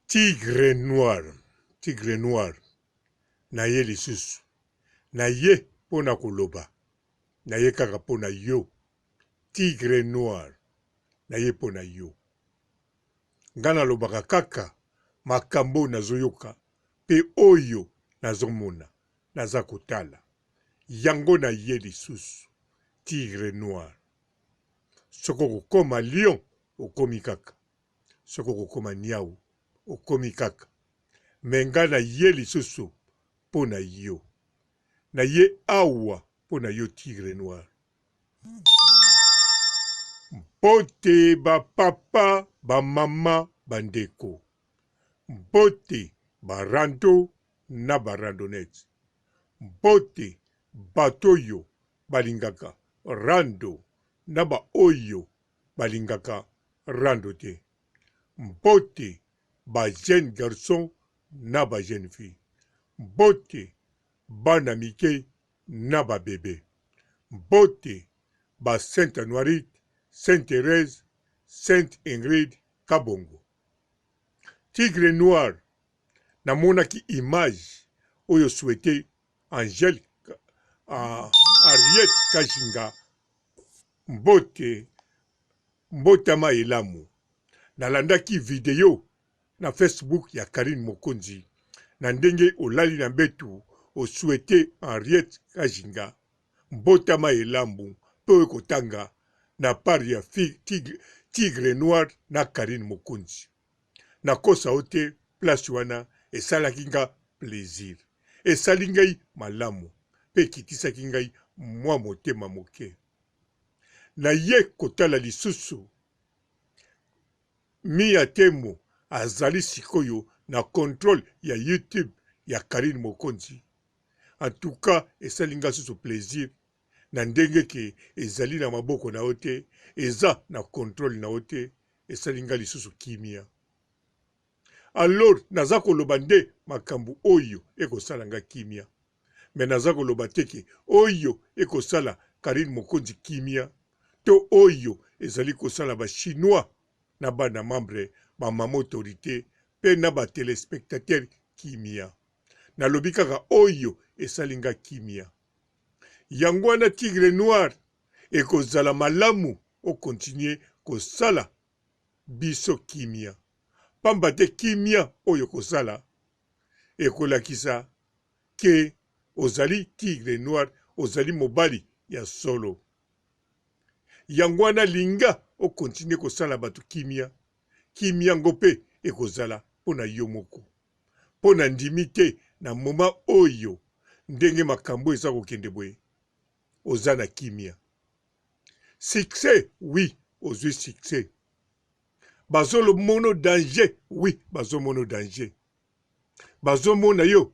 Tigre noir, tigre noir naye lisusu, naye pona koloba, naye kaka pona yo, tigre noir naye pona yo. Nga nalobaka kaka makambo oyo nazoyoka pe oyo nazomona, naza kotala. Yango naye lisusu, tigre noir. Soki okokoma lion, okomi kaka. Soki okokoma niawu okomi kaka mais nga na ye lisusu po na yo na ye awa po na yo tigre noir. Mbote ba papa ba mama ba ndeko mbote ba rando na ba randonnette mbote bato oyo balingaka rando na ba oyo balingaka rando te. Mbote ba jeune garçon na ba jeune fille. Mbote bana mike na ba bebe. Mbote ba Sainte Anuarite, Sainte Therèse, Sainte Ingrid Kabongo. Tigre noir namonaki image oyo souhaite Angèle Henriette Kajinga mbote mbotama elamu. Nalandaki video na Facebook ya Carine Mokonzi na ndenge olali na mbetu o souhaiter Henriette Kajinga mbotama elambu pe oye kotanga na part ya Tigre Noir na Carine Mokonzi. Nakosa yo te place wana esalaki nga plaisir. Esali ngai malamu pe ekitisaki ngai mwa motema moke. Naye kotala lisusu Mia Temo azali sikoyo na controle ya YouTube ya Carine Mokonzi. En tout cas esali nga susu plaisir na ndenge ke ezali na maboko na yo te, eza na controle na yo te, esali nga lisusu kimia. Alors naza koloba nde makambu oyo eko sala nga kimia. Mais naza koloba te ke oyo eko sala Carine Mokonzi kimia to oyo ezali kosala ba chinois na bana membre ba mama autorite pe na ba telespectateurs kimia. Nalobi kaka oyo esali nga kimia. Yango wana Tigre Noir ekozala malamu o continuer kosala biso kimia. Pamba te kimia oyo okosala ekolakisa que ozali Tigre Noir, ozali mobali ya solo. Yango wana linga o continuer kosala batu kimia, kimia yango pe ekozala pona yo moko. Po na ndimi te na moment oyo ndenge makambu eza kokende boye oza na kimia. Succès oui ozui succès. Bazo mono danger oui bazo mono danger. Bazo mona yo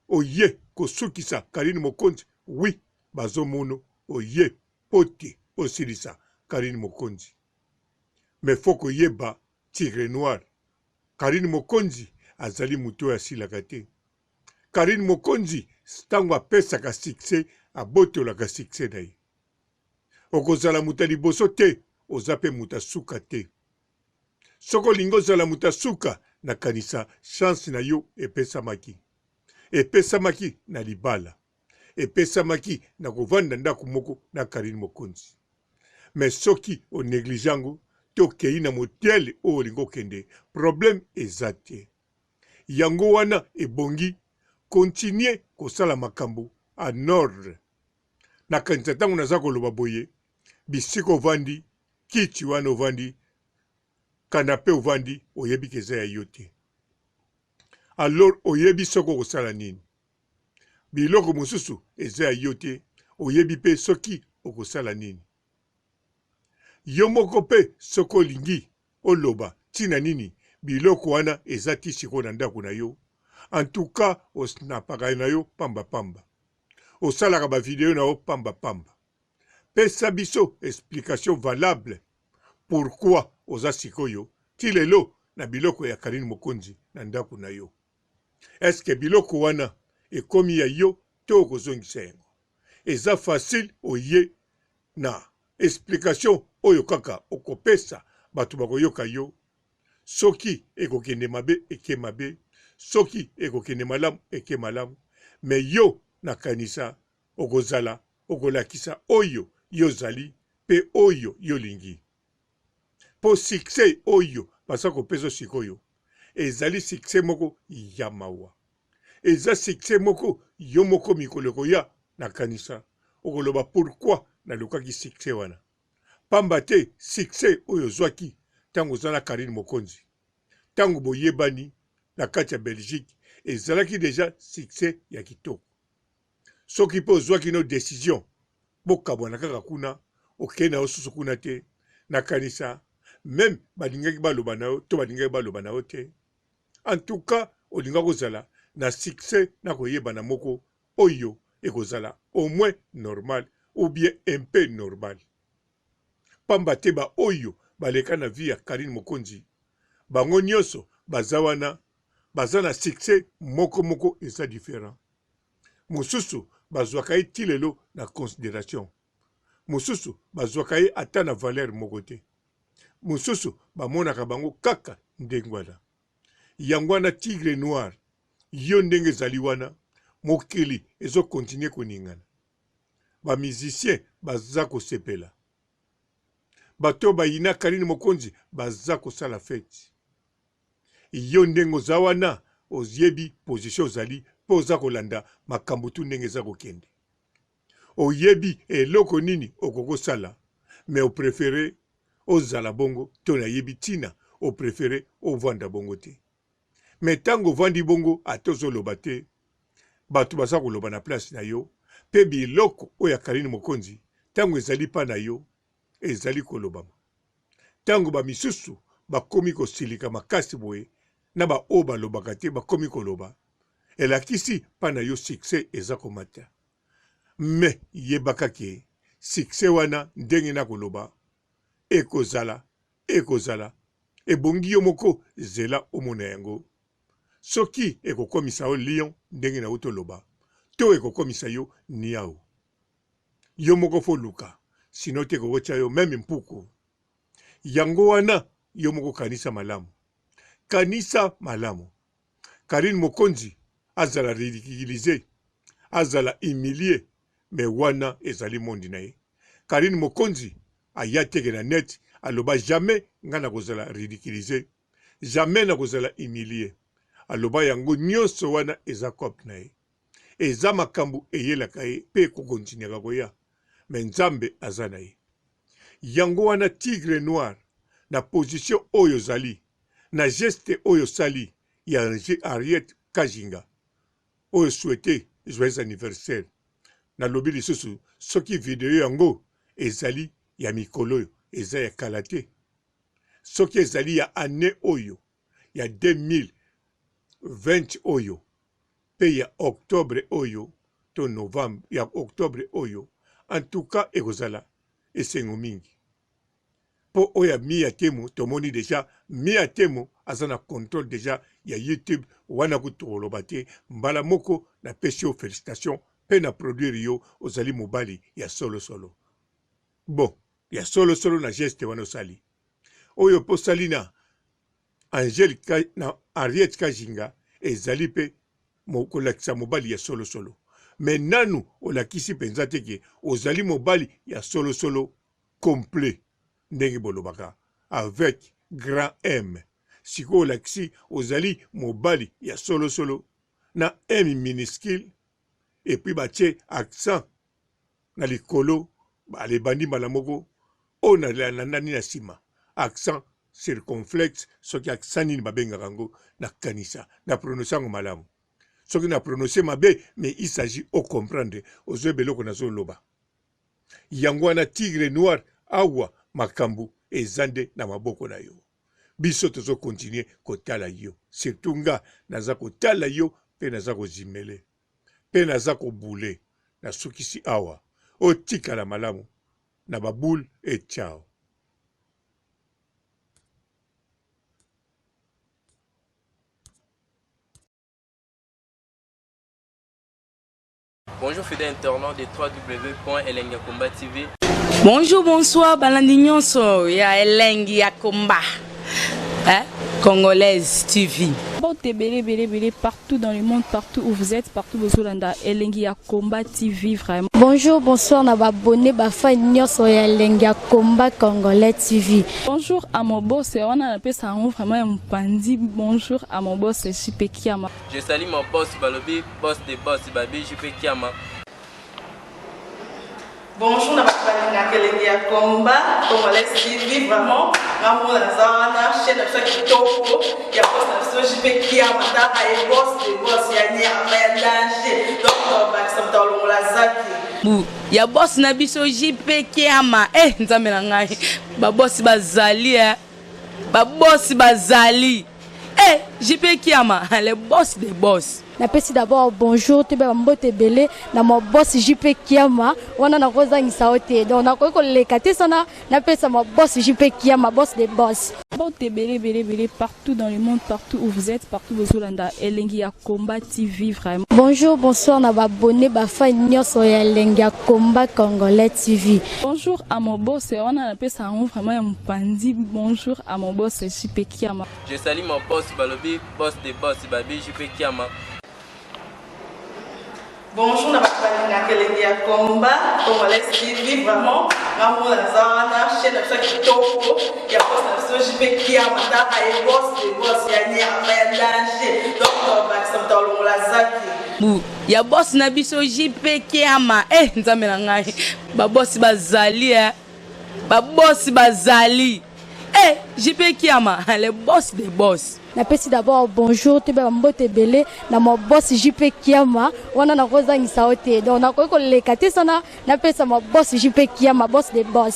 oye kosukisa Carine Mokonzi oui bazo mono oye po te osilisa Carine Mokonzi. Mais faut koyeba Tigre noir Carine Mokonzi azali mutu oyo asilaka te. Carine Mokonzi tango apesaka succès abotolaka succès na ye. Okozala moto ya liboso te, oza pe moto ya suka te. Soki olingi ozala moto ya suka, nakanisa chance na yo epesamaki. Epesamaki na libala. Epesamaki na kovanda ndako moko na Carine Mokonzi. Mais soki o negliger yango to okeyi na modèle oyo olingi okende, problème eza te. Yango wana ebongi continuer kosala makambo en ordre. Nakanisa tango naza koloba boye, bisika ovandi, kiti wana ovandi, canape ovandi, oyebi ke eza ya yo te. Alors oyebi soki okosala nini. Biloko mosusu eza ya yo te, oyebi pe soki okosala nini. Yo moko pe soki olingi oloba tina nini biloko wana eza ti sikoyo na ndaku na yo, en tout cas o snapaka na yo pamba pamba. Osalaka ba video na yo pamba pamba. Pesa biso explication valable pourquoi oza sikoyo ti lelo na biloko ya Carine Mokonzi na ndaku na yo. Est ce que biloko wana ekomi ya yo to okozongisa yango? Eza facile oye na explication oyo kaka okopesa batu bakoyoka yo. Soki ekokende mabe eke mabe, soki ekokende malamu eke malamu, mais yo nakanisa okozala okolakisa oyo yo ozali pe oyo yo olingi. Po succès oyo baza kopesa yo sikoyo ezali succès moko ya mawa. Eza succès moko yo moko mikolo ekoya nakanisa okoloba pourquoi nalukaki succès wana. Pamba te succès oyo ozwaki tango oza na Carine Mokonzi, tango boyebani na kati ya Belgique ezalaki dejà succès ya kitoko. Soki pe ozwaki no decision bokabwana kaka kuna, okei na yo susu kuna te, nakanisa meme balingaki baloba na yo to balingaki baloba na yo te. En tout cas olingaki ozala na succès na koyebana moko oyo ekozala au moins normal ou bien un peu normal. Pamba te ba oyo baleka na vie ya Carine Mokonzi bango nionso baza wana baza na succès moko moko eza different. Mosusu bazwaka ye ti lelo na consideration. Mosusu bazwaka ye ata na valeur moko te. Mosusu bamonaka bango kaka ndenge wana. Yango wana tigre noir yo ndenge ezali wana mokili ezo continuer koningana. Ba musiciens baza kosepela. Bato oyo bayina Carine Mokonzi baza kosala feti. Yo ndenge oza wana oyebi position ozali pe oza kolanda makambo tout ndenge eza kokende. Oyebi eloko nini okoki kosala mais o preferer ozala bongo to nayebi tina o preferer ovanda bongo te. Mais tango ovandi bongo ata ozo loba te batu baza koloba na place na yo pe biloko oyo ya Carine Mokonzi tango ezali pa na yo ezali kolobama. Tango ba misusu bakomi kosilika makasi boye na ba oyo balobaka te bakomi koloba elakisi pa na yo succès eza komata. Mais yebaka ke succès wana ndenge nakoloba ekozala ekozala ebongi yo moko zela omona yango soki ekokomisa yo lion ndenge nawuti oloba to ekokomisa yo niawu yo moko fo luka sinon te ekokotia yo meme mpuku yango wana yo moko kanisa malamu kanisa malamu Carine Mokonzi azala ridiculiser, azala humilier mais wana ezali monde na ye. Carine Mokonzi aya teke na net aloba jamais nga nakozala ridiculiser, jamais nakozala humilier. Aloba yango nionso wana eza coop na ye. Eza makambu eyelaka ye pe eko continuaka koya mais Nzambe aza na ye. Yango wana Tigre Noir na position oyo ozali na geste oyo osali ya Henriette Kajinga oyo souhaite joyeux anniversaire nalobi lisusu soki video yango ezali ya mikolo oyo eza ya kala te soki ezali ya annee oyo ya 2020 oyo pe ya octobre oyo to novembre ya octobre oyo en tout cas ekozala esengo mingi po oyo ya Mia Temo tomoni dejà Mia Temo aza na controle dejà ya YouTube wana kutu tokoloba te mbala moko napesi yo felicitation pe na produire yo ozali mobali ya solo solo bon ya solo solo na geste wana osali oyo pe osali na Angèle na Henriette Kajinga ezali pe kolakisa mobali ya solo solo mais nanu olakisi penza te ke ozali mobali ya solo solo complet ndenge bolobaka avec grand M sikoyo olakisi ozali mobali ya solo solo na M minuscule et puis batie accent na likolo ebandi mbala moko oyo nalandani na nsima accent circonflexe soki accent nini babengaka yango nakanisa na prononce yango malamu soki na prononce mabe mais il s'agit o comprendre ozoyeba eloko nazoloba Yango wana tigre noir awa makambu eza nde na maboko na yo. Biso tozo continuer kotala yo. Surtout nga naza kotala yo pe naza ko zimele pe naza ko boule. Nasukisi awa. Otikala malamu na ba boule et ciao. Bonjour fidèles internautes de www.elengiyakomba TV. Bonjour, bonsoir, balandi nyonso ya elengi ya komba. Hein? Congolaise TV. Mbote ebele ebele ebele partout dans le monde, partout où vous êtes, partout bozolanda Elengi ya Combat TV vraiment. Bonjour, bonsoir na ba abonné ba fan nyonso ya Elengi ya Combat Congolais TV. Bonjour à mon boss, wana napesa yango vraiment ya mopanzi. Bonjour à mon boss JP Kiama. Je salue mon boss balobi boss de boss babi JP Kiama. Bonjour na bato balingaka elengi ya combat congolais TV vraiment nga moko naza wana chaîne na biso ya kitoko ya boss na biso JP Kiama taka ye boss de boss ya nyama ya danger donc tobakisa moto alongola zaki Bu ya boss na biso JP Kiama eh nzambe na ngai ba boss bazali eh ba boss bazali eh JP Kiama le boss des boss. Napesi d'abord bonjour toyeba ba mbote ebele na ma boss JP Kiama wana nakozangisa yo te donc nakoki koleka te sana napesa ma boss JP Kiama boss de boss. Mbote ebele ebele ebele partout dans le monde, partout où vous êtes, partout bozolanda Elengi ya Combat TV vraiment. Bonjour, bonsoir na ba abonné ba fan nyonso ya Elengi ya Combat Congolais TV. Bonjour à mon boss, wana napesa yango vraiment ya mopanzi. Bonjour à mon boss JP Kiama. Je salue mon boss balobi boss de boss babi JP Kiama. Bonjour na bato balingaka elengi ya combat congolais TV vraiment nga moko naza wana chaîne na biso ya kitoko ya boss na biso JP Kiama taka ye boss de boss ya nyama ya danger donc tobakisa moto alongola zaki Bu ya boss na biso JP Kiama eh nzambe na ngai ba boss bazali eh ba boss bazali eh JP Kiama le boss des boss. Napesi d'abord bonjour toyeba ba mbote ebele na ma boss JP Kiama wana nakozangisa yo te donc nakoki koleka te sana napesa ma boss JP Kiama boss de boss.